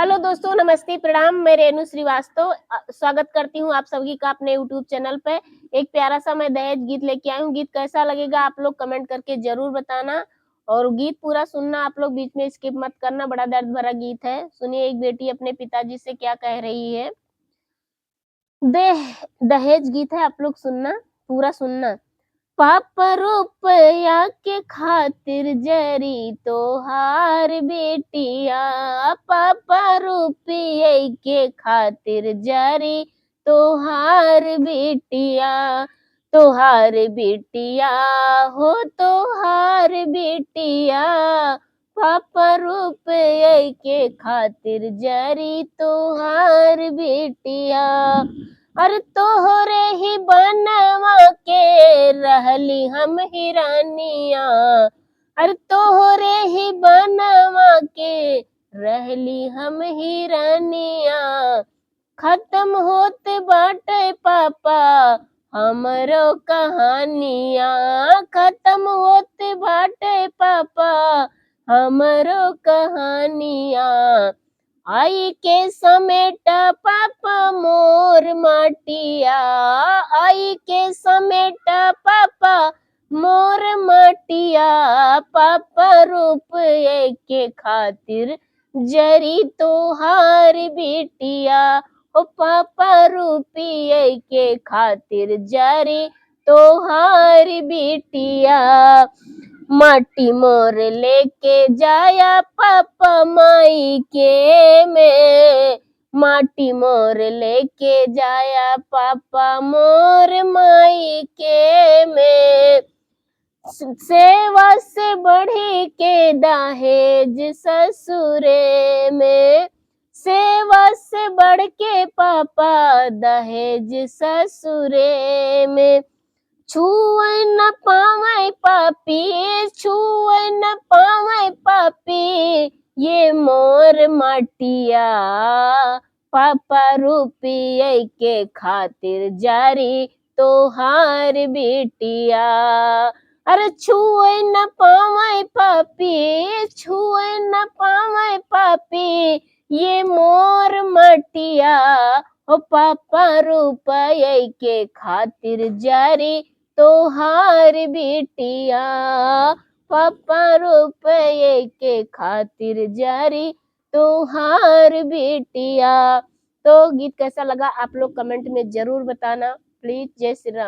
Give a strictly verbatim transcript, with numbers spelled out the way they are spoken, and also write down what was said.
हेलो दोस्तों, नमस्ते, प्रणाम। मैं रेणु श्रीवास्तव, अ, स्वागत करती हूँ आप सभी का अपने YouTube चैनल पे। एक प्यारा सा मैं दहेज गीत लेके आई हूँ। गीत कैसा लगेगा आप लोग कमेंट करके जरूर बताना, और गीत पूरा सुनना आप लोग, बीच में स्किप मत करना। बड़ा दर्द भरा गीत है। सुनिए, एक बेटी अपने पिताजी से क्या कह रही है। देह दहेज गीत है, आप लोग सुनना, पूरा सुनना। पापा रुपया के खातिर जरी तोहार बिटिया, पापा रुपये के खातिर जरी तोहार बिटिया, तोहार बिटिया हो, तोहार बिटिया, पापा रुपये के खातिर जरी तोहार बिटिया। अरे तोहरे ही बनवा के रहली हम हिरानिया, अरे तोहरे ही बनवा के रहली हम हिरानिया। खत्म होत बाटे पापा हमरो कहानिया, खत्म होत बाटे पापा हमरो कहानिया। आई के समेटा पापा मोर माटिया, आई के समेटा पापा मोर माटिया। पापा रुपये के खातिर जरी तोहार बिटिया, ओ पापा रुपये के खातिर जरी तोहार बिटिया। माटी मोर लेके जाया पापा माई के में, माटी मोर लेके जाया पापा मोर माई के में। सेवा से बढ़ी के दहेज ससुरे में, सेवा से बढ़ के पापा दहेज ससुरे में। छुए न पावे पापी, छुए न पावे पापी, ये मोर माटिया। पापा रुपये के खातिर जरी तोहार बिटिया। अरे छुए न पावे पापी, छुए न पावे पापी, ये मोर माटिया। ओ पापा रुपये के खातिर जरी तोहार बिटिया, पापा रुपये के खातिर जरी तोहार बिटिया। तो गीत कैसा लगा आप लोग कमेंट में जरूर बताना प्लीज। जय श्री राम।